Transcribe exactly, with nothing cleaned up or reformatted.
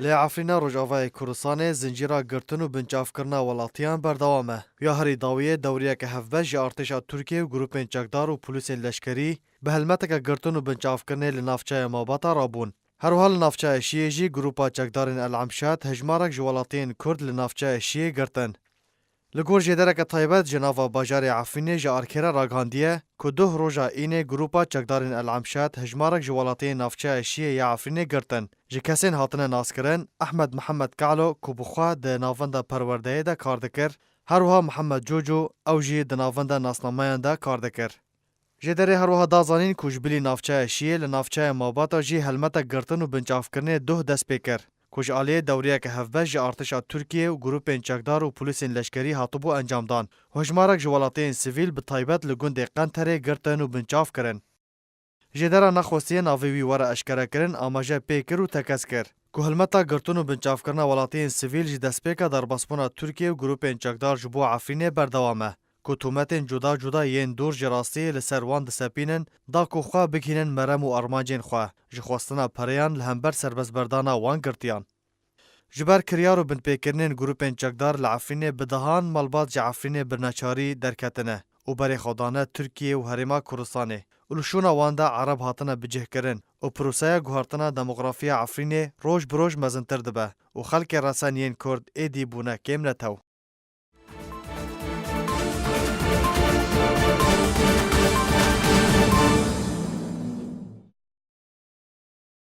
Li Efrîna Rojavayê Kurdistanê zincîra girtin û binçavkirina welatiyan berdewam e. Ya herî dawiyê dewriyeke hevbeş ji artêşa Tirkiyê û grûpên çekdar û polîsên leşkerî bi helmeteke girtin û binçavkirinê li navçeya Mabata rabûn. Her wiha li navçeya Şiyê jî grûpa çekdarên El Emşad hejmarek ji welatiyên Kurd li navçeya Şiyê girtin. Li gor jêdereke taybet ji nava bajarê Efrînê ji Arkê re ragihandiye ku duh roja înê grûpa çekdarên El Emşad hejmarek ji welatiyên navçeya Şiyê ya Efrînê girtin. Ji kesên hatine naskirin, Ehmed Mihemed Kalo ku bi xwe di navenda perwerdeyê de kar dikir, her wiha Mihemed Coco, ew jî di navenda nasnameyan de kar dikir. Jêderê her wiha da zanîn ku ji bilî navçeya Şiyê li navçeya Mabata jî helmetek girtin û binçavkirinê duh dest pê kir, ku ji aliyê dewriyeke hevbeş ji artêşa Tirkiyê û grûpên çekdar û polîsên leşkerî hatibû encamdan û hejmarek ji welatiyên sivîl bi taybet li gundê Qenterê girtin û binçav kirin. Jêdera nexwestiye navê wî were eşkerekirin amaje pê kir û tekez kir ku hilmeta girtin û binçavkirina welatiyên sivîl ji destpêka derbasbûna Tirkiye û grûpên çekdar ji bo Efrînê berdewam e, ku tûmetên cuda cuda yên dûr ji rastiyê li ser wan disepînin, da ku xwe bigihînin merem û armancên xwe, ji xwestina pereyan li hember serbestberdana wan girtiyan. Ji ber kiryar û binpêkirinên grûpên çekdar li Efrînê bi dehan malbat ji Efrînê bi neçarî derketine û berê xwe dane Tirkiyê û Herêma Kurdistanê û li şûna wan de Ereb hatine bicihkirin û proseya guhertina demografiya Efrînê roj bi roj mezintir dibe û xelkê resen yên Kurd êdî bûne kêm netew.